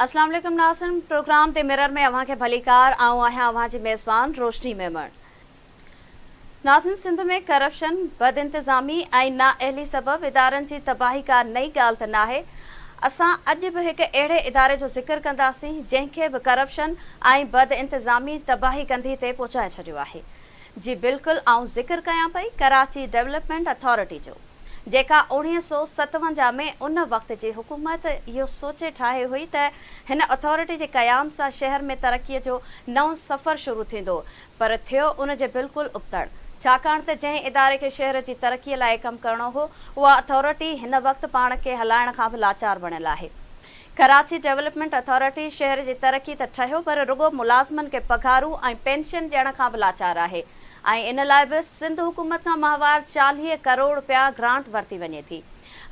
اسلام عليڪم ناظرين پروگرام the mirror ۾ اوهان کي ڀليڪار آئون آهيان اوهان جي ميزبان روشني ميمڻ ناظرين سنڌ ۾ ڪرپشن بدانتظامي ۽ نااهلي سبب ادارن جي تباهي ڪا نئين ڳالهه ته ناهي اسان اڄ به هڪ اهڙي اداري جو ذڪر ڪنداسين جنهن کي به ڪرپشن ۽ بدانتظامي تباهي ڪنڌي تي پهچائي ڇڏيو آهي جي بلڪل آئون ذڪر ڪيان پئي ڪراچي ڊولپمينٽ اٿارٽي جو جيڪا 1957 ۾ ان وقت جي حڪومت اهو سوچي ٺاهي هئي ته هن اٿارٽي جي قيام سان شهر ۾ ترقي جو نئون سفر شروع ٿيندو پر ٿيو ان جي بلڪل ابتڙ ڇاڪاڻ ته جنهن اداري کي شهر جي ترقي لاء ڪم ڪرڻو هو اها اٿارٽي هن وقت پاڻ کي هلائڻ کان به لاچار بڻيل آهي. ڪراچي ڊولپمينٽ اٿارٽي شهر جي ترقي ته ٺهيو پر رڳو ملازمن کي پگهارون ۽ پينشن ڏيڻ کان به لاچار آهي ۽ ان لاء به سنڌ حڪومت کان ماهوار 40 ڪروڙ رپيا گرانٽ ورتي وڃي ٿي.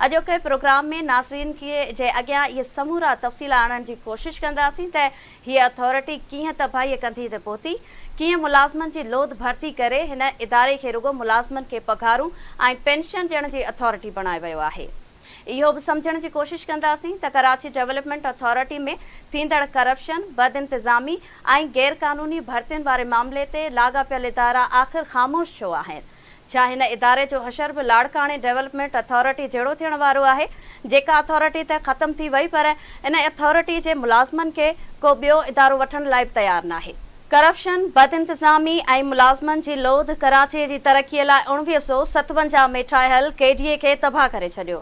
اڄوڪي پروگرام ۾ ناظرين جي اڳيان اهي سمورا تفصيل آڻڻ جي ڪوشش ڪنداسين ته هيء اٿارٽي ڪيئن تباهيء ڪنڌي تي پهتي، ڪيئن ملازمن جي لوڌ ڀرتي ڪري هن اداري کي رڳو ملازمن کي پگهارون ۽ پينشن ڏيڻ جي اٿارٽي بڻايو ويو آهي. اهو به سمجهڻ جي ڪوشش ڪنداسين ته ڪراچي ڊولپمينٽ اٿارٽي ۾ ٿيندڙ ڪرپشن، بدانتظامي ۽ غيرقانوني ڀرتين واري معاملي تي لاڳاپيل ادارا آخر خاموش ڇو آهن؟ ڇا هن اداري جو حشر به لاڙڪاڻي ڊولپمينٽ اٿارٽي جهڙو ٿيڻ وارو آهي؟ جيڪا اٿارٽي ته ختم ٿي وئي پر ان اٿارٽي جي ملازمن کي ڪو ٻيو ادارو وٺڻ لاء به تيار ناهي. ڪرپشن، بدانتظامي ۽ ملازمن جي لوڌ ڪراچي جي ترقي لاء 1957 ۾ ٺاهيل ڪي ڊي اي کي تباهه ڪري ڇڏيو.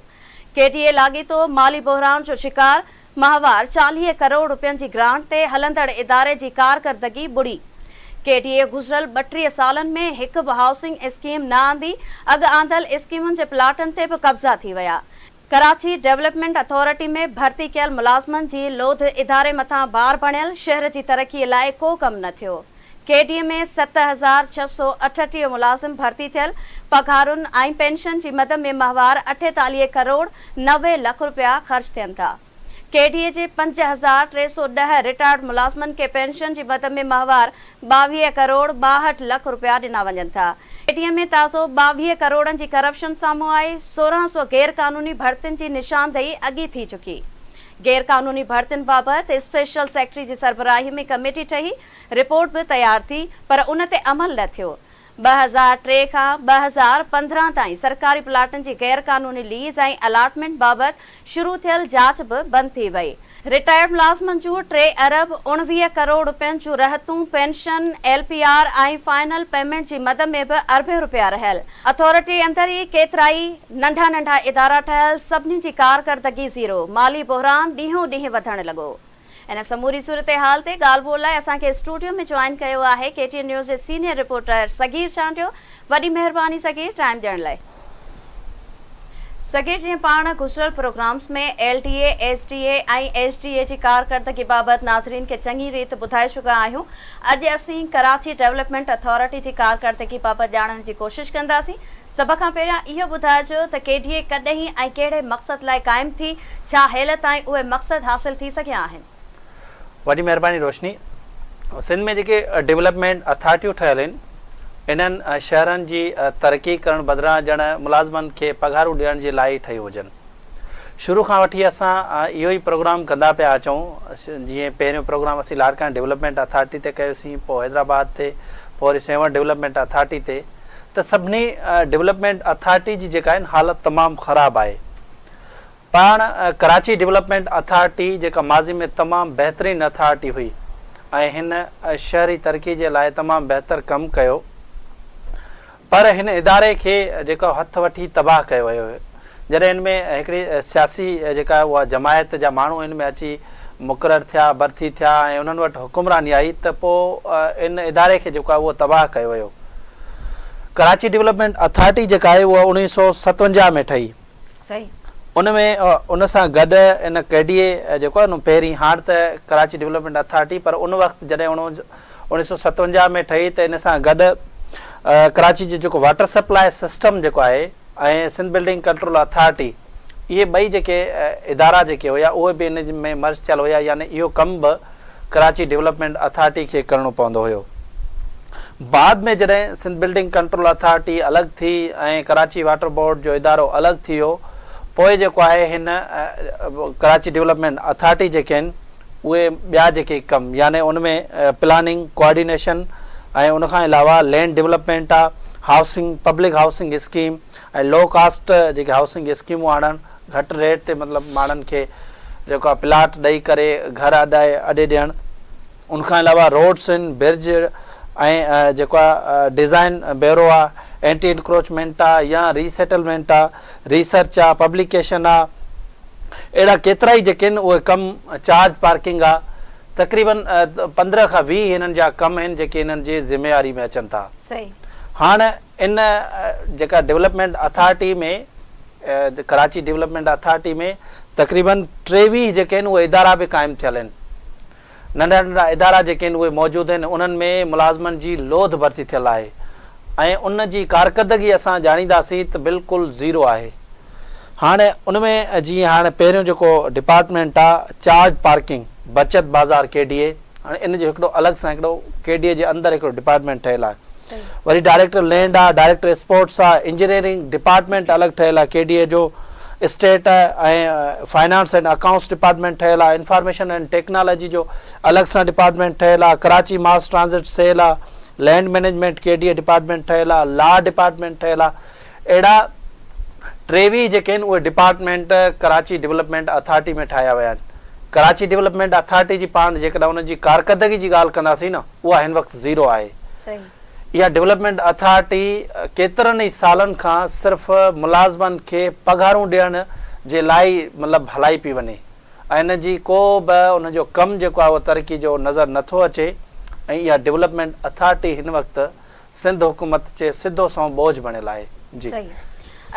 ڪي ڊي اي لاڳيتو مالي بحران جو شڪار، ماهوار 40 ڪروڙ رپين جي گرانٽ تي هلندڙ اداري جي ڪارڪردگي ٻڙي. ڪي ڊي اي گذريل 32 سالن ۾ هڪ به هائوسنگ اسڪيم نه آندي، اڳ آندل اسڪيمن جي پلاٽن تي به قبضا ٿي ويا. ڪراچي ڊولپمينٽ اٿارٽي ۾ ڀرتي ڪيل ملازمن جي لوڌ اداري مٿان بار بڻيل، شهر جي ترقي لاء ڪو ڪم نه ٿيو. ڪي ڊي اي ۾ 7638 ملازم ڀرتي ٿيل، پگهارن ۽ پينشن جي مد ۾ ماهوار 48 ڪروڙ 90 لک رپيا خرچ ٿين ٿا. ڪي ڊي اي جي 5310 رٽائرڊ ملازمن کي پينشن جي مد ۾ ماهوار 22 ڪروڙ 62 لک رپيا ڏنا وڃن ٿا. ڪي ڊي اي ۾ تازو 22 ڪروڙن جي ڪرپشن سامهون آئي، 16 سو غير قانوني ڀرتين جي نشاندهي اڳي ٿي چڪي. غير قانوني ڀرتين بابت اسپيشل سيڪريٽري جي سربراهي ۾ ڪميٽي ٺهي، رپورٽ به تيار ٿي پر ان تي عمل نه ٿيو. 2003 کان 2015 تائين سرڪاري پلاٽن جي غير قانوني ليز ۽ الاٽمينٽ بابت شروع ٿيل جاچ به بند ٿي وئي. رٽائرڊ ملازمن جون 3 ارب 19 ڪروڙ رپين جون رهتون، pension, L P R ۽ final payment جي مد ۾ به اربين رپيا رهيل. اٿارٽي اندر ئي ڪيترائي ننڍا ننڍا ادارا ٺهيل، سڀني جي ڪارڪردگي زيرو، مالي بحران ڏينهون ڏينهن وڌڻ لڳو. ان سموري صورتحال تي ڳالهه ٻولهه لاء اسان کي اسٽوڊيو ۾ جوائن ڪيو آهي ڪي ٽي اين نيوز جي سينيئر رپورٽر صغير چانڊيو وڏي مهرباني صغير ٽائيم ڏيڻ لاء. صغير جيئن پاڻ گذريل programmes ۾ L D A, S D A ۽ H D A جي ڪارڪردگي بابت ناظرين کي چڱي ريت ٻڌائي چڪا آهيون اڄ اسين ڪراچي ڊولپمينٽ اٿارٽي جي ڪارڪردگي بابت ڄاڻڻ جي ڪوشش ڪنداسين سڀ کان پهريان اهو ٻڌائجو ته ڪي ڊي اي ڪڏهن ۽ ڪهڙي مقصد لاء قائم ٿي، ڇا هيل تائين اهي مقصد حاصل ٿي سگهيا آهن؟ وڏي مهرباني روشني. سنڌ ۾ جيڪي ڊولپمينٽ اٿارٽيون ٺهيل آهن انهن شهرن جي ترقي ڪرڻ بدران ڄڻ ملازمن کي پگهارون ڏيڻ جي لاء ئي ٺهيون هجن. شروع کان وٺي اسان اهو ئي پروگرام ڪندا پيا اچون جيئن پهريون پروگرام اسين لاڙڪاڻي ڊولپمينٽ اٿارٽي تي ڪيوسين پوء حيدرآباد تي پوء وري سيوهڻ ڊولپمينٽ اٿارٽي تي ته سڀني ڊولپمينٽ اٿارٽي جي جيڪا آهن حالت تمام خراب آهي. پاڻ ڪراچي ڊولپمينٽ اٿارٽي جيڪا ماضي ۾ تمام بهترين اٿارٽي هئي ۽ هن شهري ترقي جي لاء تمام بهتر ڪم ڪيو پر هن اداري کي جيڪو هٿ وٺي تباهه ڪيو ويو جڏهن ان ۾ هڪڙي سياسي جيڪا اها جماعت جا ماڻهو ان ۾ اچي مقرر ٿيا ڀرتي ٿيا ۽ انهن وٽ حڪمراني آئي ته پوء ان اداري کي جيڪو آهي اهو تباهه ڪيو ويو. ڪراچي ڊولپمينٽ اٿارٽي جيڪا آهي اها 1957 ۾ ٺهي. ان ۾ ان سان گڏ ان ڪي ڊي اي جيڪو آهي پهرين هاڻ ته ڪراچي ڊولپمينٽ اٿارٽي پر ان وقت جڏهن 1957 ۾ ٺهي ته ان سان گڏ ڪراچي جو جيڪو واٽر سپلاء سسٽم جيڪو آهي ۽ سنڌ بلڊنگ ڪنٽرول اٿارٽي اهي ٻئي جيڪي ادارا جيڪي هيا اهي به ان ۾ مرج ٿيل هيا يعني اهو ڪم به ڪراچي ڊولپمينٽ اٿارٽي کي ڪرڻو پوندو هيو. بعد ۾ جڏهن سنڌ بلڊنگ ڪنٽرول اٿارٽي الڳ ٿي ۽ ڪراچي واٽر بورڊ جو ادارو الڳ ٿي ويو پوء جيڪو آهي هن ڪراچي ڊولپمينٽ اٿارٽي جيڪي آهن اهي ٻيا جيڪي ڪم يعني ان ۾ پلاننگ، ڪوآرڊينيشن ۽ ان کان علاوه لينڊ ڊولپمينٽ آ، housing, public housing scheme ۽ low cost جيڪي هائوسنگ اسڪيمون آڻڻ، گهٽ ريٽ تي مطلب ماڻهن کي جيڪو آ پلاٽ ڏئي ڪري گهر اڏائي اڏي ڏيڻ، ان کان علاوه روڊس آهن، برج ۽ جيڪو آ ڊيزائن بيورو آ، اينٽي انڪروچمينٽ آ يا ري سيٽلمينٽ آ، ريسرچ آ، پبليڪيشن آ، اهڙا ڪيترائي جيڪي آهن اهي ڪم چارج پارڪنگ آ، تقريبن 15 کان 20 هنن جا ڪم آهن جيڪي هنن جي ذميواري ۾ اچن ٿا. هاڻ ان جيڪا development authority ۾ Karachi development authority ۾ تقريبن 23 جيڪي آهن اهي ادارا به قائم ٿيل آهن. ننڍا ننڍا ادارا جيڪي آهن اهي موجود آهن انهن ۾ ملازمن جي لوڌ ڀرتي ٿيل آهي ۽ ان جي ڪارڪردگي اسان ڄاڻينداسين ته بلڪل زيرو آهي. هاڻ ان ۾ جيئن هاڻ پهريون جيڪو ڊپارٽمينٽ آ چارج پارڪنگ، بچت بازار ڪي ڊي اي، هاڻ ان جو هڪڙو الڳ سان هڪڙو ڪي ڊي اي جي اندر هڪڙو ڊپارٽمينٽ ٺهيل آهي. وري ڊائريڪٽر لينڊ آ، ڊائريڪٽر اسپورٽس آ، انجنيئرنگ ڊپارٽمينٽ الڳ ٺهيل آ ڪي ڊي اي جو، state ۽ finance and accounts department ٺهيل آ، انفارميشن اينڊ ٽيڪنالاجي جو الڳ سان ڊپارٽمينٽ ٺهيل آ، ڪراچي ماس ٽرانزٽ سيل آ، land management K D A department ٺهيل آ، لا ڊپارٽمينٽ ٺهيل آ، اهڙا 23 جيڪي آهن اهي ڊپارٽمينٽ ڪراچي ڊولپمينٽ اٿارٽي ۾ ٺاهيا ويا آهن. ڪراچي ڊولپمينٽ اٿارٽي جي پاڻ جيڪڏهن ان جي ڪارڪردگي جي ڳالهه ڪنداسين نه اها هن وقت زيرو آهي. اها ڊولپمينٽ اٿارٽي ڪيترن ئي سالن کان صرف ملازمن کي پگهارون ڏيڻ جي لاء ئي مطلب هلائي پئي وڃي ۽ ان جي ڪو به ان جو ڪم جيڪو آهي اهو ترقي جو نظر نٿو اچي ۽ اها ڊولپمينٽ اٿارٽي هن وقت سنڌ حڪومت چي سڌو سنئون ٻوجهه بڻيل آهي. جي. صحيح.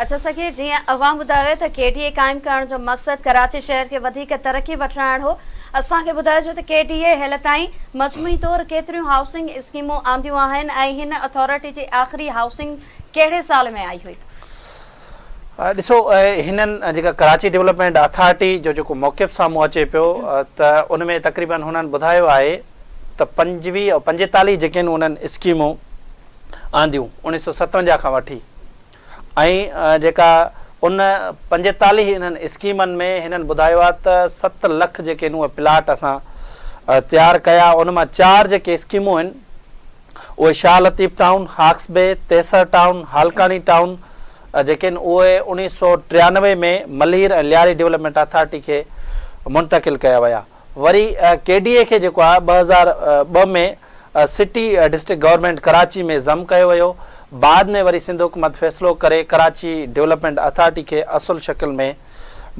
اڇا سخير جيئن اوهان ٻڌايو ته ڪي ڊي اي قائم ڪرڻ جو مقصد ڪراچي شهر کي وڌيڪ ترقي وٺرائڻ هو. اسان کي ٻڌائجو ته ڪي ڊي اي هيل تائين مجموعي طور ڪيتريون هائوسنگ اسڪيمون آنديون آهن ۽ هن اٿارٽي جي آخري هائوسنگ ڪهڙي سال ۾ آئي هئي؟ ڏسو هنن جيڪا ڪراچي ڊولپمينٽ اٿارٽي جو جيڪو موقف سامهون اچي پيو ته ان ۾ تقريبن هنن ٻڌايو آهي ته 25 او 45 جيڪي آهن انهن اسڪيمون آنديون 1957 کان وٺي ۽ جيڪا ان 45 انهن اسڪيمن ۾ هنن ٻڌايو آهي ته 7 لک جيڪي آهن اهي پلاٽ اسان تيار ڪيا ان مان چار جيڪي اسڪيمون آهن اهي Shah Latif town, Hawks Bay, Tessar town, Halkani town جيڪي آهن اهي 1993 ۾ ملير ۽ لياري ڊولپمينٽ اٿارٽي کي منتقل ڪيا ويا. وري ڪي ڊي اي کي جيڪو آهي 2002 ۾ سٽي ڊسٽرڪٽ گورنمينٽ ڪراچي ۾ ضم ڪيو ويو. بعد ۾ وري سنڌ حڪومت فيصلو ڪري ڪراچي ڊولپمينٽ اٿارٽي کي اصل شڪل ۾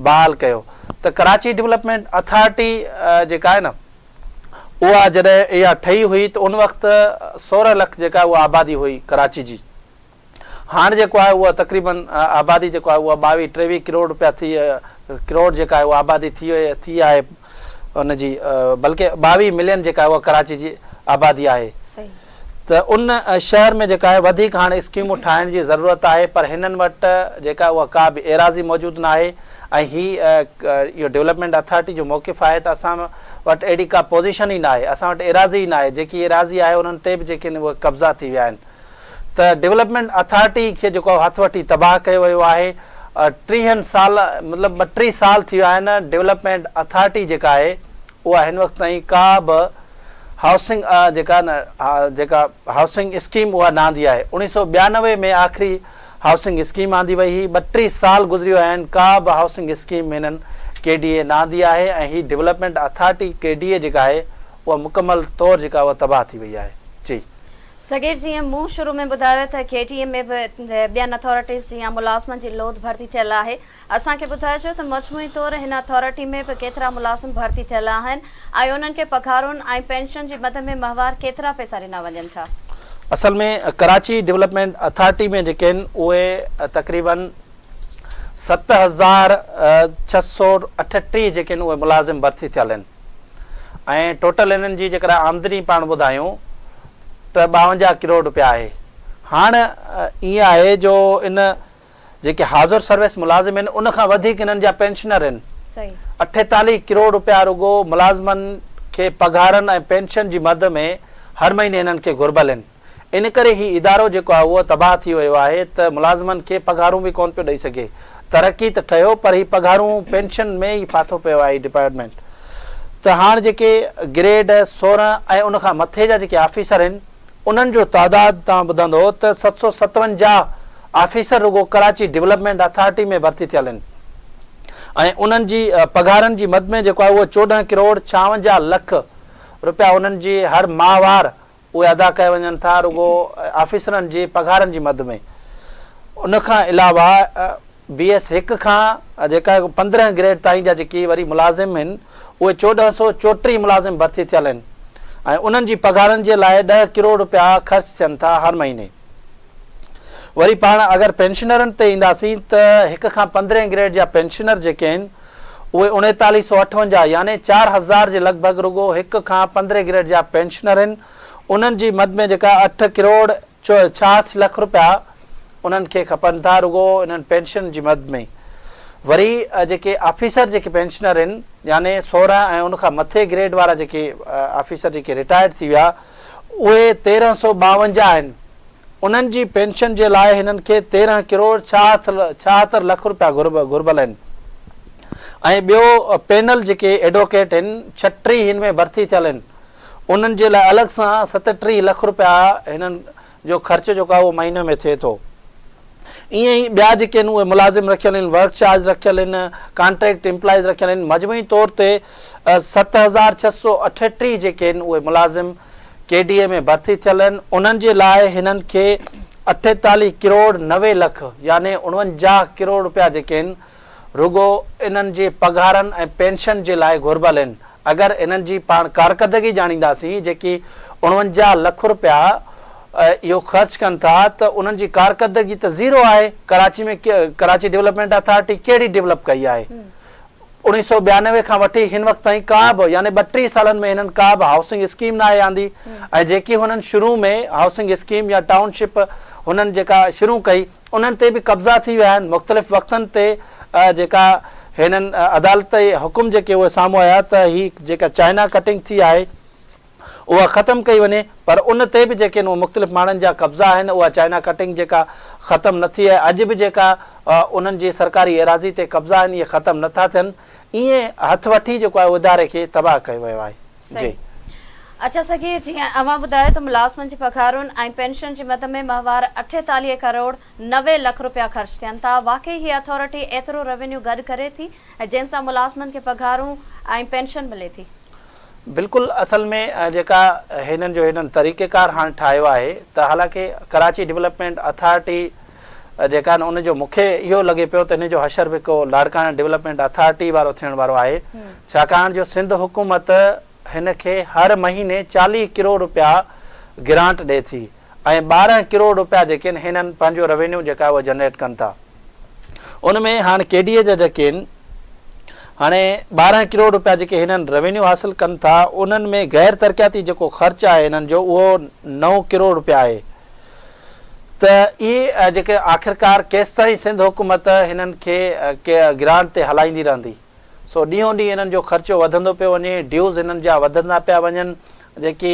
بحال ڪيو ته ڪراچي ڊولپمينٽ اٿارٽي جيڪا آهي نه اها جڏهن اها ٺهي هئي ته ان وقت 16 لک جيڪا اها آبادي هئي ڪراچي جي هاڻ جيڪو آهي اها تقريبن آبادي جيڪو آهي اها 22 23 ڪروڙ روپيا ٿي ڪروڙ جيڪا آهي اها آبادي ٿي وئي ٿي آهي ان جي بلڪه 22 ملين جيڪا آهي اها ڪراچي جي آبادي آهي ته ان شهر ۾ جيڪا آهي وڌيڪ هاڻ اسڪيمون ٺاهڻ جي ضرورت آهي پر هنن وٽ جيڪا اها ڪا به ايراضي موجود ناهي ۽ هي اهو ڊولپمينٽ اٿارٽي جو موقف آهي ته اسان وٽ اهڙي ڪا پوزيشن ئي ناهي اسان وٽ ايراضي ئي ناهي جيڪي ايراضي آهي انهن تي به جيڪي آهن اهي قبضا ٿي ويا آهن ته ڊولپمينٽ اٿارٽي کي جيڪو آهي هٿ وٺي تباهه ڪيو ويو آهي ٽيهن سال مطلب ٻٽيهه سال ٿي ويا آهن ڊولپمينٽ اٿارٽي جيڪا آهي اها هن وقت تائين ڪا به هائوسنگ جيڪا نه جيڪا هائوسنگ اسڪيم اها نه آندي آهي. 1992 ۾ آخري هائوسنگ اسڪيم آندي وئي هئي، 32 سال گذري ويا آهن ڪا به هائوسنگ اسڪيم هنن ڪي ڊي اي نه آندي آهي ۽ هي ڊولپمينٽ اٿارٽي ڪي ڊي اي جيڪا آهي اها مڪمل طور جيڪا اها تباهه ٿي وئي آهي. جي. صغير جيئن مون شروع ۾ ٻڌايو ته ڪي ڊي اي ۾ به ٻين اٿارٽيز جيان ملازمن جي لوڌ ڀرتي ٿيل آهي اسان کي ٻڌائجو ته مجموعي طور هن اٿارٽي ۾ به ڪيترا ملازم ڀرتي ٿيل آهن ۽ انهن کي پگهارن ۽ پينشن جي مد ۾ ماهوار ڪيترا پئسا ڏنا وڃن ٿا؟ اصل ۾ ڪراچي ڊولپمينٽ اٿارٽي ۾ جيڪي آهن اهي تقريبن 7638 جيڪي آهن اهي ملازم ڀرتي ٿيل آهن ۽ ٽوٽل انهن جي جيڪڏهن آمدني پاڻ ٻڌايون ته 52 ڪروڙ رپيا آهي. هاڻ ائين آهي جو ان جيڪي حاضر سروس ملازم آهن ان کان وڌيڪ انهن جا پينشنر آهن. 48 ڪروڙ رپيا رڳو ملازمن کي پگهارن ۽ پينشن جي مد ۾ هر مهيني انهن کي گهربل آهن. ان ڪري هي ادارو جيڪو آهي اهو تباهه ٿي ويو آهي ته ملازمن کي پگهارون به ڪونه پيو ڏئي سگهي. ترقي ته ٺهيو پر هي پگهارون پينشن ۾ ئي ڦاٿو پيو آهي هي ڊپارٽمينٽ. ته هاڻ جيڪي گريڊ 16 ۽ ان کان مٿي جا جيڪي آفيسر آهن انهن جو تعداد توهان ٻڌندو ته 757 آفيسر رڳو ڪراچي ڊولپمينٽ اٿارٽي ۾ ڀرتي ٿيل آهن ۽ انهن جي پگهارن جي مد ۾ جيڪو آهي اهو 14 ڪروڙ 56 لک رپيا انهن جي هر ماهوار اهي ادا ڪيا وڃن ٿا رڳو آفيسرن جي پگهارن جي مد ۾. ان کان علاوه بي ايس هڪ کان جيڪا 15 گريڊ تائين جا جيڪي وري ملازم آهن اهي 1434 ملازم ڀرتي ٿيل آهن ۽ انهن جي پگهارن جي لاء 10 ڪروڙ رپيا خرچ ٿين ٿا هر مهيني. وري پاڻ اگر پينشنرن تي اينداسين ته هڪ کان 15 گريڊ جا پينشنر جيڪي آهن اهي 3958 يعني 4000 جي لڳ ڀڳ رڳو هڪ کان 15 گريڊ جا پينشنر آهن انهن جي مد ۾ جيڪا اٺ ڪروڙ 86 لک رپيا انهن کي کپن ٿا رڳو انهن پينشن جي مد ۾. وري جيڪي آفيسر جيڪي پينشنر آهن يعني 16 ۽ ان کان مٿي گريڊ وارا جيڪي آفيسر جيڪي رٽائرڊ ٿي ويا اهي 1352 آهن انهن جي پينشن جي لاء هنن کي 13 ڪروڙ 76 لک رپيا گهربل آهن ۽ ٻيو پينل جيڪي ايڊووڪيٽ آهن 36 هن ۾ ڀرتي ٿيل آهن انهن جي لاء الڳ سان 37 لک رپيا هنن جو خرچ جيڪو آهي اهو مهيني ۾ ٿئي ٿو. ائين ئي ٻيا جيڪي آهن اهي ملازم رکيل آهن، ورڪ چارج رکيل آهن، ڪانٽريڪٽ ايمپلائيز رکيل آهن، مجموعي طور تي 7638 جيڪي آهن اهي ملازم ڪي ڊي اي ۾ ڀرتي ٿيل آهن، انهن جي لاء هنن کي 48 ڪروڙ 90 لک يعني 49 ڪروڙ رپيا جيڪي آهن رڳو انهن جي پگهارن ۽ پينشن جي لاء گهربل آهن. اگر انهن جي پاڻ ڪارڪردگي ڄاڻينداسين جيڪي 49 لک رپيا اهو خرچ ڪن ٿا ته انهن جي ڪارڪردگي ته زيرو آهي. ڪراچي ۾ ڪراچي ڊولپمينٽ اٿارٽي ڪهڙي ڊولپ ڪئي آهي؟ 1992 کان وٺي هن وقت تائين ڪا به يعني 32 سالن ۾ هنن ڪا به هائوسنگ اسڪيم ناهي آندي ۽ جيڪي هنن شروع ۾ هائوسنگ اسڪيم يا ٽائون شپ هنن جيڪا شروع ڪئي انهن تي به قبضا ٿي ويا آهن، مختلف وقتن تي جيڪا هنن عدالتي حڪم جيڪي اهي سامهون آيا ته هي جيڪا چائنا ڪٽنگ ٿي آهي اها ختم ڪئي وڃي پر ان تي به جيڪي آهن اهي مختلف ماڻهن جا قبضا آهن اها چائنا ڪٽنگ جيڪا ختم نه ٿي آهي اڄ به جيڪا انهن جي سرڪاري ايراضي تي قبضا آهن اهي ختم نه ٿا ٿين ائين هٿ وٺي جيڪو آهي اداري کي تباهه ڪيو ويو آهي جي. اڇا صغير جيئن اوهان ٻڌايو ته ملازمن جي پگهارن ۽ پينشن جي مد ۾ ماهوار 48 ڪروڙ 90 لک رپيا خرچ ٿين ٿا واقعي هي اٿارٽي ايترو روينيو گڏ ڪري ٿي جنهن سان ملازمن کي پگهارون ۽ پينشن ملي ٿي؟ بلڪل اصل ۾ جيڪا هنن جو هنن طريقيڪار هاڻ ٺاهيو آهي ته حالانڪه ڪراچي ڊولپمينٽ اٿارٽي جيڪا آهن ان جو مون کي اهو لڳي پيو ته ان جو حشر به ڪو لاڙڪاڻا ڊولپمينٽ اٿارٽي وارو ٿيڻ وارو آهي ڇاڪاڻ جو سنڌ حڪومت هن کي هر مهيني 40 ڪروڙ روپيا گرانٽ ڏئي ٿي ۽ 12 ڪروڙ روپيا جيڪي آهن هنن پنهنجو روينيو جيڪا آهي اهو جنريٽ ڪن ٿا ان ۾ هاڻ ڪي ڊي اي جا جيڪي آهن هاڻي 12 ڪروڙ روپيا جيڪي هنن روينيو حاصل ڪن ٿا انهن ۾ غير ترقياتي جيڪو خرچ آهي هنن جو اهو 9 ڪروڙ روپيا آهي ته اهي جيڪي آخرڪار ڪيستائين سنڌ حڪومت هنن کي گرانٽ تي هلائيندي رهندي؟ سو ڏينهون ڏينهن هنن جو خرچو وڌندو پيو وڃي، ڊيوز هنن جا وڌندا پيا وڃن، جيڪي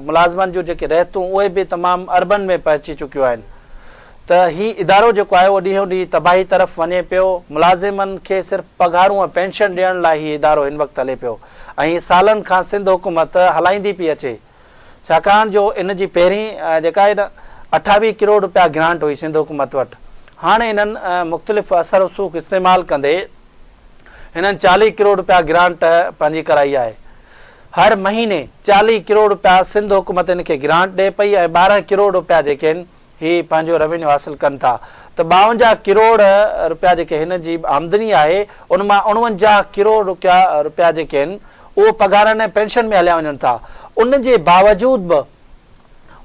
ملازمن جون جيڪي رهتون اهي به تمام اربن ۾ پهچي چڪيون آهن ته هي ادارو جيڪو آهي اهو ڏينهون ڏينهن تباهي طرف وڃي پيو، ملازمن کي صرف پگهارون ۽ پينشن ڏيڻ لاء هي ادارو هن وقت هلي پيو ۽ هي سالن کان سنڌ حڪومت هلائيندي پئي اچي. ڇاڪاڻ جو ان جي پهرين جيڪا آهي نه 28 ڪروڙ رپيا گرانٽ هئي سنڌ حڪومت وٽ هاڻي انهن مختلف اثر رسوخ استعمال ڪندي هنن 40 ڪروڙ رپيا گرانٽ پنهنجي ڪرائي آهي هر مهيني 40 ڪروڙ رپيا سنڌ حڪومت ان کي گرانٽ ڏئي پئي ۽ 12 ڪروڙ رپيا جيڪي آهن هي پنهنجو روينيو حاصل ڪن ٿا ته 52 ڪروڙ رپيا جيڪي هن جي آمدني آهي ان مان 49 ڪروڙ رپيا جيڪي آهن اهو پگهارن ۽ پينشن ۾ هليا وڃن ٿا ان جي باوجود به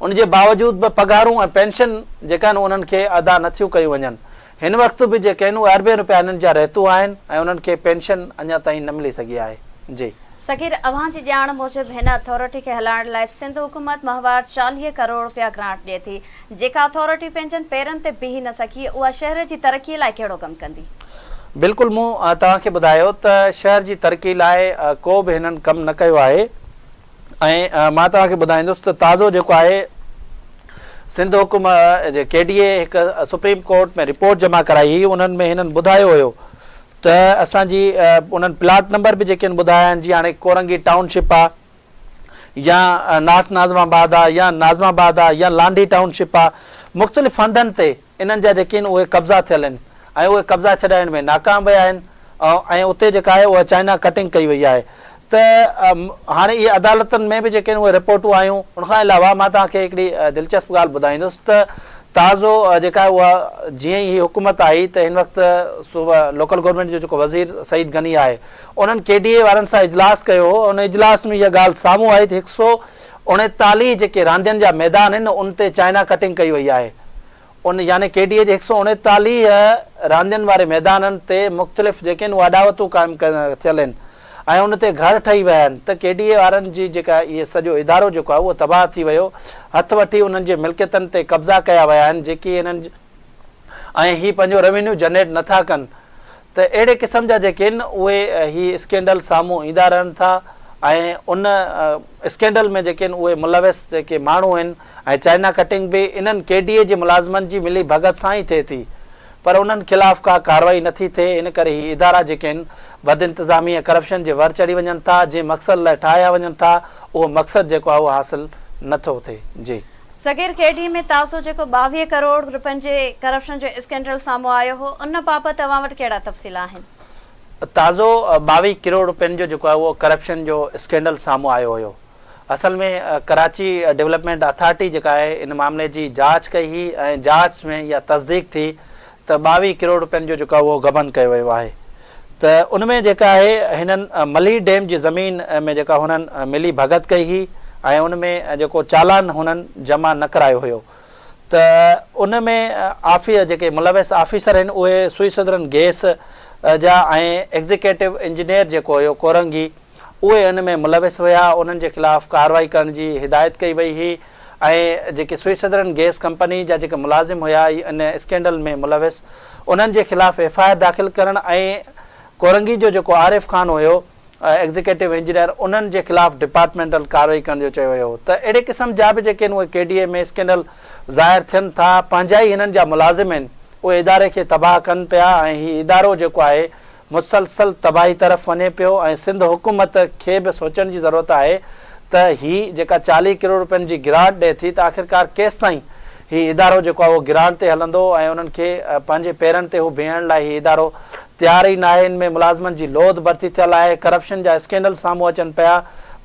ان جي باوجود به پگهارون ۽ پينشن جيڪا آهن انهن کي ادا نه ٿيون ڪيون وڃن هن وقت به جيڪي آهن اهي اربين رپيا هنن جا رهتون آهن ۽ انهن کي پينشن اڃا تائين نه ملي سگهي آهي جي. صغير اوهان جي ڄاڻ موجب هن اٿارٽي کي هلائڻ لاء سنڌ حڪومت ماهوار 40 ڪروڙ رپيا گرانٽ ڏئي ٿي، جيڪا اٿارٽي پنهنجن پيرن تي بيهي نه سگهي اها شهر جي ترقي لاء ڪهڙو ڪم ڪندي؟ بلڪل مون توهان کي ٻڌايو ته شهر جي ترقي لاء ڪو به هنن ڪم نه ڪيو آهي ۽ مان توهان کي ٻڌائيندس ته تازو جيڪو آهي سنڌ حڪوم جي ڪي ڊي اي هڪ سپريم ڪورٽ ۾ رپورٽ جمع ڪرائي هئي انهن ۾ هنن ٻڌايو هيو ته اسان جي انهن پلاٽ نمبر به جيڪي آهن ٻڌايا آهن جيئن هاڻي ڪورنگي ٽائون شپ آ يا نارٿ ناظم آباد آ يا ناظم آباد آ يا لانڍي ٽائون شپ آ مختلف هنڌن تي انهن جا جيڪي آهن اهي قبضا ٿيل آهن ۽ اهي قبضا ڇڏائڻ ۾ ناڪام ويا آهن ۽ اتي جيڪا آهي اها چائنا ڪٽنگ ڪئي وئي آهي ته هاڻي اهي عدالتن ۾ به جيڪي آهن اهي رپورٽون آيون ان کان علاوه مان توهان کي هڪڙي دلچسپ ڳالهه ٻڌائيندس ته تازو جيڪا آهي اها جيئن ئي هي حڪومت آئي ته هن وقت صوبه لوڪل گورنمينٽ جو جيڪو وزير سعيد غني آهي انهن ڪي ڊي اي وارن سان اجلاس ڪيو هو ان اجلاس ۾ اها ڳالهه سامهون آئي ته هڪ سو 39 جيڪي راندين جا ميدان آهن ان تي چائنا ڪٽنگ ڪئي وئي آهي ان يعني ڪي ڊي اي جي هڪ سئو 39 راندين واري ميدانن تي مختلف جيڪي آهن اهي اڏاوتون قائم ٿيل آهن ۽ ان تي گهر ٺهي ويا آهن ته ڪي ڊي اي وارن جي جيڪا اهي سڄو ادارو جيڪو آهي اهو تباهه ٿي ويو هٿ وٺي انهن جي ملڪيتن تي قبضا ڪيا ويا آهن جيڪي انهن ۽ هي پنهنجو روينيو جنريٽ نٿا ڪن ته اهڙي قسم جا جيڪي آهن اهي هي اسڪينڊل سامهون ايندا رهن ٿا ۽ ان اسڪينڊل ۾ جيڪي آهن اهي ملوث جيڪي ماڻهو آهن ۽ چائنا ڪٽنگ به انهن ڪي ڊي اي جي ملازمن جي ملي ڀڳت سان ئي ٿئي ٿي پر انهن خلاف ڪا ڪارروائي نٿي ٿئي ان ڪري هي ادارا جيڪي آهن بدانتظامي ۽ ڪرپشن جي ور چڙهي وڃن ٿا جنهن مقصد لاء ٺاهيا وڃن ٿا اهو مقصد جيڪو آهي اهو حاصل نٿو ٿئي جي. صغير ڪي ڊي ۾ تازو جيڪو 22 ڪروڙ رپين جي ڪرپشن جو اسڪينڊل سامهون آيو هو ان بابت اوهان وٽ ڪهڙا تفصيل آهن؟ تازو 22 ڪروڙ رپين جو جيڪو آهي اهو ڪرپشن جو اسڪينڊل سامهون آيو هيو اصل ۾ ڪراچي ڊولپمينٽ اٿارٽي جيڪا آهي ان معاملي جي جاچ ڪئي هئي ۽ جاچ ۾ اها تصديق ٿي ته 22 ڪروڙ رپين جو جيڪو آهي اهو غبن ڪيو ويو آهي ته ان ۾ جيڪا آهي هنن ملير ڊيم جي زمين ۾ جيڪا هنن ملي ڀڳت ڪئي هئي ۽ ان ۾ جيڪو چالان هنن جمع نه ڪرايو هيو ته ان ۾ آفي جيڪي ملوث آفيسر آهن اهي سوئي سدرن گيس جا ۽ ايگزيڪيٽو انجنيئر جيڪو هيو ڪورنگي اهي ان ۾ ملوث هيا، انهن جي خلاف ڪارروائي ڪرڻ جي هدايت ڪئي وئي هئي ۽ جيڪي سوئي سدرن گيس ڪمپني جا جيڪي ملازم هيا ان اسڪينڊل ۾ ملوث انهن جي خلاف ايف I R داخل ڪرڻ ۽ ڪورنگي جو جيڪو عارف خان هيو ايگزيڪيٽو انجنيئر انهن جي خلاف ڊپارٽمينٽل ڪارروائي ڪرڻ جو چيو ويو هو ته اهڙي قسم جا به جيڪي آهن اهي ڪي ڊي اي ۾ اسڪينڊل ظاهر ٿين ٿا پنهنجا ئي هنن جا ملازم آهن اهي اداري کي تباهه ڪن پيا ۽ هي ادارو جيڪو آهي مسلسل تباهي طرف وڃي پيو ۽ سنڌ حڪومت کي به سوچڻ جي ضرورت آهي ته هي جيڪا 40 ڪروڙ روپين جي گرانٽ ڏئي ٿي ته آخرڪار ڪيستائين هي ادارو جيڪو آهي اهو گرانٽ تي هلندو ۽ انهن کي پنهنجي پيرن تي هو بيهڻ لاء هي ادارو تيار ئي ناهي ان ۾ ملازمن جي لوڌ ڀرتي ٿيل آهي ڪرپشن جا اسڪينڊل سامهون اچن پيا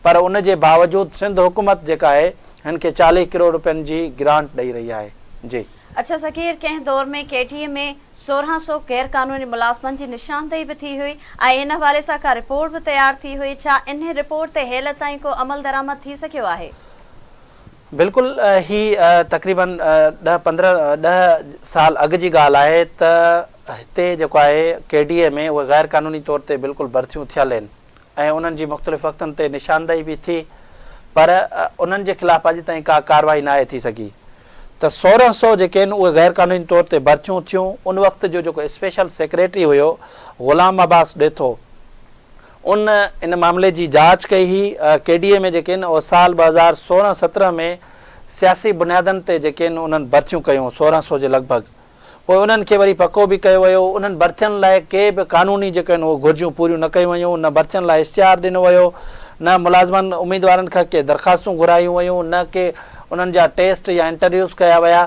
پر ان جي باوجود سنڌ حڪومت جيڪا آهي هن کي 40 ڪروڙ روپين جي گرانٽ ڏئي رهي آهي جي. اڇا صغير ڪنهن دور ۾ ڪي ٽي اي ۾ 16 سو غير قانوني ملازمن جي نشاندهي به ٿي هئي ۽ ان حوالي سان ڪا رپورٽ به تيار ٿي هئي، ڇا انهي رپورٽ تي هيل تائين ڪو عملدرآمد ٿي سگهيو آهي؟ بلڪل هي تقريبن ڏهه پندرهن ڏهه سال اڳ جي ڳالهه آهي ته هتي جيڪو آهي ڪي ڊي اي ۾ اهي غير قانوني طور تي بلڪل ڀرتيون ٿيل آهن ۽ انهن جي مختلف وقتن تي نشاندهي به ٿي پر انهن جي خلاف اڄ تائين ڪا ڪارروائي ناهي ٿي سگهي ته 16 سو جيڪي آهن اهي غير قانوني طور تي ڀرتيون ٿيون ان وقت جو جيڪو اسپيشل سيڪريٽري هيو غلام عباس ڏيٿو ان ان معاملي جي جاچ ڪئي هئي ڪي ڊي اي ۾ جيڪي آهن اهي سال 2016 17 ۾ سياسي بنيادن تي جيڪي آهن انهن ڀرتيون ڪيون 16 سو جي لڳ ڀڳ پوء انهن کي وري پڪو به ڪيو ويو. انهن ڀرتين لاء ڪي به قانوني جيڪي آهن اهي گهرجون پوريون نه ڪيون ويون، نه ڀرتين لاء اشتهار ڏنو ويو، نه ملازمن اميدوارن کان ڪي درخواستون گهرايون ويون، نه ڪي انهن جا ٽيسٽ يا انٽرويوز ڪيا ويا.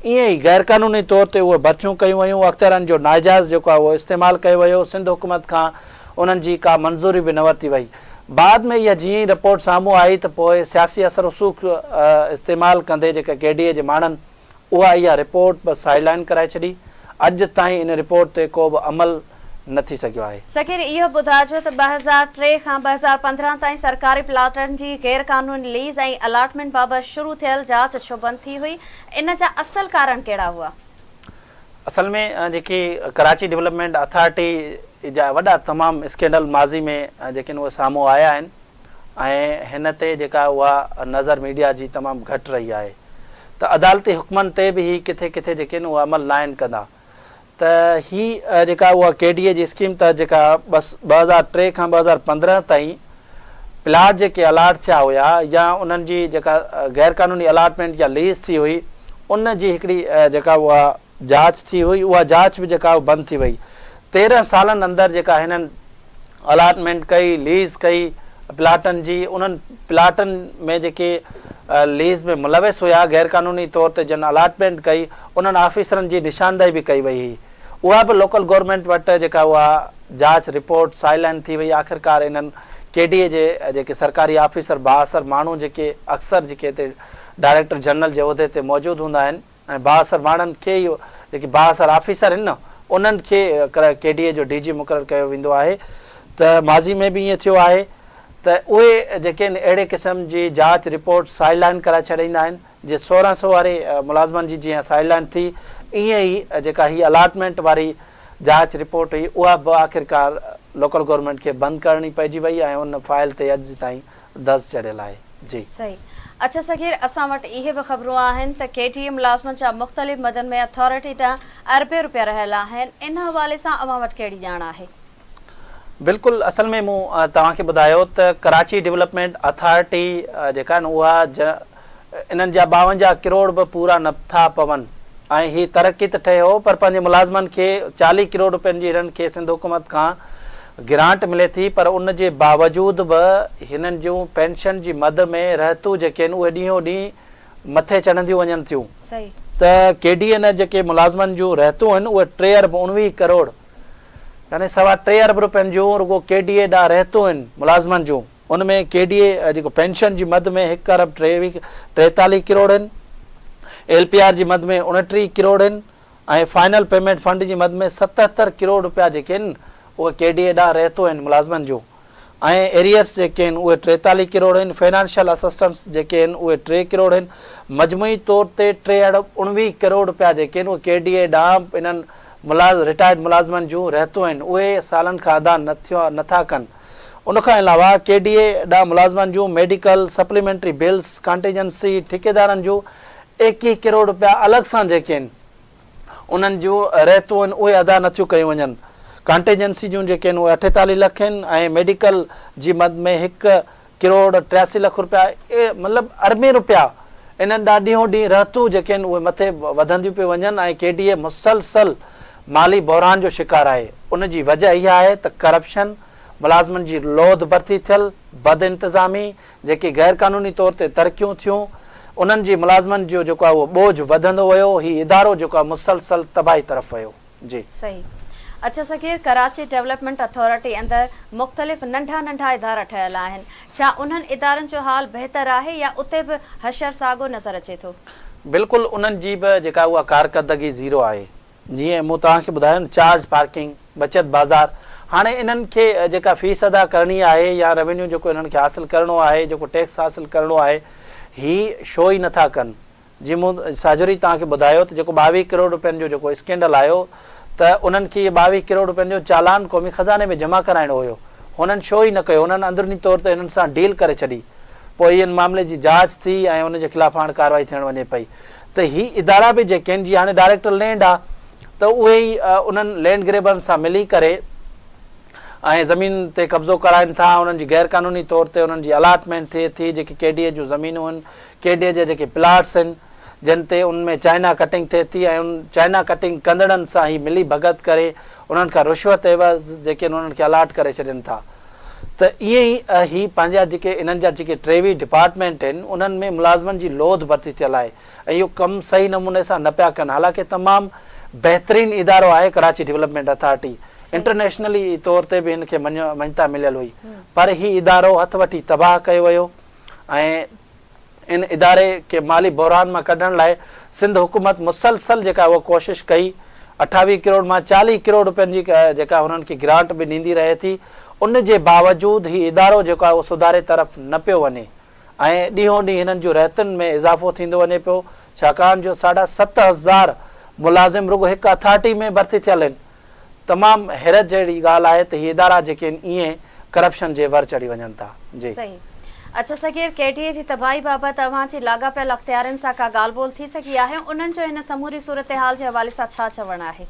ائين ئي غيرقانوني طور تي اهي ڀرتيون ڪيون ويون، اختيارن جو ناجائز جيڪو آهي اهو استعمال ڪيو ويو، سنڌ حڪومت کان انهن جي ڪا منظوري به نه ورتي وئي. بعد ۾ اها جيئن ئي رپورٽ سامهون آئي ته پوء سياسي اثر رسوخ استعمال ڪندي جيڪا ڪي ڊي اي جي ماڻهن اها اها رپورٽ به سائيڊ لائين ڪرائي ڇڏي، اڄ تائين ان رپورٽ تي ڪو به عمل نه ٿي سگهيو آهي. سکير اهو ٻڌائجو ته 2003 کان 2015 تائين سرڪاري پلاٽن جي غير قانوني ليز ۽ الاٽمينٽ بابت شروع ٿيل جاچ ڇو بند ٿي هئي، ان جا اصل ڪارڻ ڪهڙا هئا؟ اصل ۾ جيڪي ڪراچي ڊولپمينٽ اٿارٽي جا وڏا تمام اسڪينڊل ماضي ۾ جيڪي آهن اهي سامهون آيا آهن ۽ هن تي جيڪا اها نظر ميڊيا جي تمام گهٽ رهي آهي ته عدالتي حڪمن تي به هي ڪٿي ڪٿي جيڪي آهن اهي عمل ناهن ڪندا ته هي جيڪا اها ڪي ڊي اي جي اسڪيم تحت جيڪا 2003 کان 2015 تائين پلاٽ جيڪي الاٽ ٿيا هيا يا انهن جي جيڪا غير قانوني الاٽمينٽ يا ليز ٿي هئي ان جي هڪڙي جيڪا اها جاچ ٿي هئي اها جاچ به جيڪا بند ٿي وئي 13 سالن اندر جيڪا هنن الاٽمينٽ ڪئي، ليز ڪئي پلاٽن جي، انهن پلاٽن ۾ جيڪي ليز ۾ ملوث هيا، غيرقانوني طور تي جن الاٽمينٽ ڪئي، انهن آفيسرن جي نشاندهي به ڪئي وئي هئي. اها به لوڪل گورنمينٽ وٽ جيڪا اها جاچ رپورٽ سائيڊ لائن ٿي وئي. آخرڪار انهن ڪي ڊي اي جي جيڪي سرڪاري آفيسر بااثر ماڻهو جيڪي اڪثر جيڪي هتي ڊائريڪٽر جنرل جي عهدي تي موجود هوندا آهن، ۽ بااثر ماڻهن کي ئي جيڪي بااثر آفيسر آهن نه انهن کي ڪي ڊي اي جو ڊي جي مقرر ڪيو ويندو آهي ته ماضي ۾ به ائين ٿيو آهي ته اهي جيڪي آهن اهڙي قسم جي جاچ رپورٽ سائيڊ لائن ڪرائي ڇڏيندا آهن جي 1600 واري ملازمن جي جيئن سائيڊ لائن ٿي ائين ئي جيڪا هي الاٽمينٽ واري جاچ رپورٽ هئي اها به آخرڪار لوڪل گورنمينٽ کي بند ڪرڻي پئجي وئي ۽ ان فائل تي اڄ تائين دز چڙهيل آهي. جي. صحيح. اڇا صغير اسان وٽ اهي به خبرون آهن ته ڪي ٽي اي ملازمن جا مختلف مدن ۾ اٿارٽي تان اربين روپيا رهيل آهن ان حوالي سان اوهان وٽ ڪهڙي ڄاڻ آهي؟ بلڪل اصل ۾ مون توهان کي ٻڌايو ته ڪراچي ڊولپمينٽ اٿارٽي جيڪا آهي نه اها انهن جا 52 ڪروڙ به پورا نه ٿا پون ۽ هي ترقي ته ٺهي هو پر پنهنجي ملازمن کي 40 ڪروڙ روپين جي هنن کي سنڌ حڪومت کان گرانٽ ملي ٿي پر ان جي باوجود به هنن جون پينشن جي مد ۾ رهتون جيڪي آهن اهي ڏينهون ڏينهن مٿي چڙهنديون وڃن ٿيون ته ڪي ڊي اين جيڪي ملازمن جون رهتون آهن اهي ٽي ارب 19 ڪروڙ يعني سوا ٽي ارب روپين جون رڳو ڪي ڊي اي ڏانهن رهتون آهن ملازمن جون ان ۾ ڪي ڊي اي جيڪو پينشن جي مد ۾ هڪ ارب 43 ڪروڙ آهن ايل پي آر جي مد ۾ 29 ڪروڙ آهن ۽ فائنل پيمينٽ فنڊ جي مد ۾ 77 ڪروڙ رپيا جيڪي آهن اهي ڪي ڊي اي ڏانهن رهتو آهن ملازمن جون ۽ ايريئرس جيڪي آهن اهي 43 ڪروڙ آهن فنانشل اسسٽنس جيڪي آهن اهي 3 ڪروڙ آهن مجموعي طور تي ٽي ارب 19 ڪروڙ رپيا جيڪي آهن اهي ڪي ڊي اي ڏانهن انهن ملاز رٽائرڊ ملازمن جون رهتون آهن اهي سالن کان ادا نه ٿيا نه ٿا ڪن ان کان علاوه ڪي ڊي اي ڏانهن ملازمن جون ميڊيڪل سپليمينٽري بلز ڪانٽيجنسي ٺيڪيدارن جون 21 ڪروڙ رپيا الڳ سان جيڪي آهن انهن جون رهتون آهن اهي ادا نه ٿيون ڪيون وڃن. ڪانٽيجنسي جون جيڪي آهن اهي 48 لک آهن ۽ ميڊيڪل جي مد ۾ هڪ ڪروڙ 83 لک رپيا مطلب اربين رپيا انهن ڏانهن ڏينهون ڏينهن رهتون جيڪي آهن اهي مٿي وڌنديون پيون وڃن ۽ ڪي ڊي اي مسلسل مالي بحران جو شڪار آهي ان جي وجه اها آهي ته ڪرپشن، ملازمن جي لوڌ ڀرتي ٿيل، بدانتظامي، جيڪي غير قانوني طور تي ترقيون ٿيون، انهن جي ملازمن جو جيڪو آهي اهو ٻوجهه وڌندو ويو، هي ادارو جيڪو آهي مسلسل تباهي طرف ويو. جي. صحيح. اڇا صغير ڪراچي ڊولپمينٽ اٿارٽي اندر مختلف ننڍا ننڍا ادارا ٺهيل آهن، ڇا انهن ادارن جو حال بهتر آهي يا اتي به حشر ساڳو نظر اچي ٿو؟ بلڪل انهن جي به جيڪا اها ڪارڪردگي زيرو آهي. جيئن مون توهان کي ٻڌايو نه چارج پارڪنگ، بچت بازار، هاڻي انهن کي جيڪا فيس ادا ڪرڻي آهي يا روينيو جيڪو انهن کي حاصل ڪرڻو آهي، جيڪو ٽيڪس حاصل ڪرڻو آهي، هي شو ئي نٿا ڪن. جيئن مون ساجهر ئي توهان کي ٻڌايو ته جيڪو 22 ڪروڙ روپين جو جيڪو اسڪينڊل آيو ته انهن کي اهي 22 ڪروڙ روپين جو چالان قومي خزاني ۾ جمع ڪرائڻو هيو، هنن شو ئي نه ڪيو، هنن اندروني طور تي هنن سان ڊيل ڪري ڇڏي. پوء ان معاملي جي جاچ ٿي ۽ ان جي خلاف هاڻ ڪارروائي ٿيڻ وڃي پئي. ته هي ادارا به جيڪي آهن جيئن هاڻي ڊائريڪٽر لينڊ آ ته اهي ئي انهن لينڊ گريبرن سان ملي ڪري ۽ زمين تي قبضو ڪرائن ٿا انهن جي غير قانوني طور تي انهن جي الاٽمينٽ ٿئي ٿي جيڪي ڪي ڊي اي جون زمينون آهن ڪي ڊي اي جا جيڪي پلاٽس آهن جن تي ان ۾ چائنا ڪٽنگ ٿئي ٿي ۽ ان چائنا ڪٽنگ ڪندڙن سان هي ملي ڀڳت ڪري انهن کان رشوت عيوض جيڪي آهن انهن کي الاٽ ڪري ڇڏين ٿا ته ائين ئي هي پنهنجا جيڪي انهن جا جيڪي 23 ڊپارٽمينٽ آهن انهن ۾ ملازمن جي لوڌ ڀرتي ٿيل آهي ۽ اهو ڪم صحيح نموني سان نه پيا ڪن حالانڪه تمام بهترين ادارو آهي ڪراچي ڊولپمينٽ اٿارٽي انٽرنيشنلي طور تي به هن کي مڃتا مليل هئي پر هي ادارو هٿ وٺي تباهه ڪيو ويو ۽ ان اداري کي مالي بحران مان ڪڍڻ لاء سنڌ حڪومت مسلسل جيڪا اها ڪوشش ڪئي 28 ڪروڙ مان 40 ڪروڙ روپين جي جيڪا هنن کي گرانٽ به ڏيندي رهي ٿي ان جي باوجود هي ادارو جيڪو آهي اهو سڌاري طرف نه پيو وڃي ۽ ڏينهون ڏينهن هنن جون رهتن ۾ اضافو ٿيندو وڃي پيو ڇاڪاڻ جو ساڍا 7000 ملازم رڳو هڪ اٿارٽي ۾ ڀرتي ٿيل آهن تمام حيرت جهڙي ڳالهه آهي ته هي ادارا جيڪي آهن ائين ڪرپشن جي ور چڙهي وڃن ٿا. جي. صحيح. اڇا صغير ڪي ڊي اي جي تباهي بابت اوهان جي لاڳاپيل اختيارين سان ڪا ڳالهه ٻولهه ٿي سگهي آهي؟ انهن جو هن سموري صورتحال جي حوالي سان ڇا چوڻ آهي؟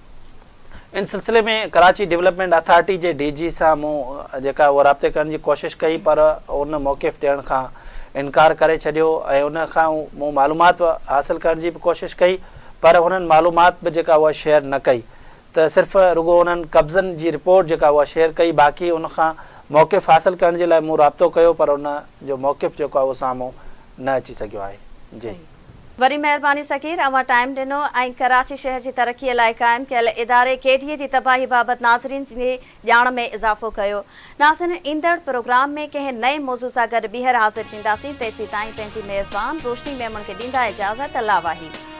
ان سلسلي ۾ ڪراچي ڊولپمينٽ اٿارٽي جي ڊي جي سان مون جيڪا اها رابطي ڪرڻ جي ڪوشش ڪئي پر ان موقف ڏيڻ کان انڪار ڪري ڇڏيو ۽ ان کان مون معلومات حاصل ڪرڻ جي به ڪوشش ڪئي پر هنن معلومات به جيڪا اها شيئر نه ڪئي. ته صرف رڳو انهن قبضن جي رپورٽ جيڪا اها شيئر ڪئي باقي ان کان موقف حاصل ڪرڻ جي لاء مون رابطو ڪيو پر ان جو موقف جيڪو آهي اهو سامهون نه اچي سگهيو آهي جي. وڏي مهرباني صغير اوهان ٽائيم ڏنو ۽ ڪراچي شهر جي ترقي لاء قائم ڪيل اداري ڪي ڊي اي جي تباهي بابت ناظرين جي ڄاڻ ۾ اضافو ڪيو. ناظرين ايندڙ پروگرام ۾ ڪنهن نئين موضوع سان گڏ ٻيهر حاضر ٿينداسين تيسيتائين پنهنجي ميزبان روشني ميمڻ کي ڏيندا اجازت الله واهي.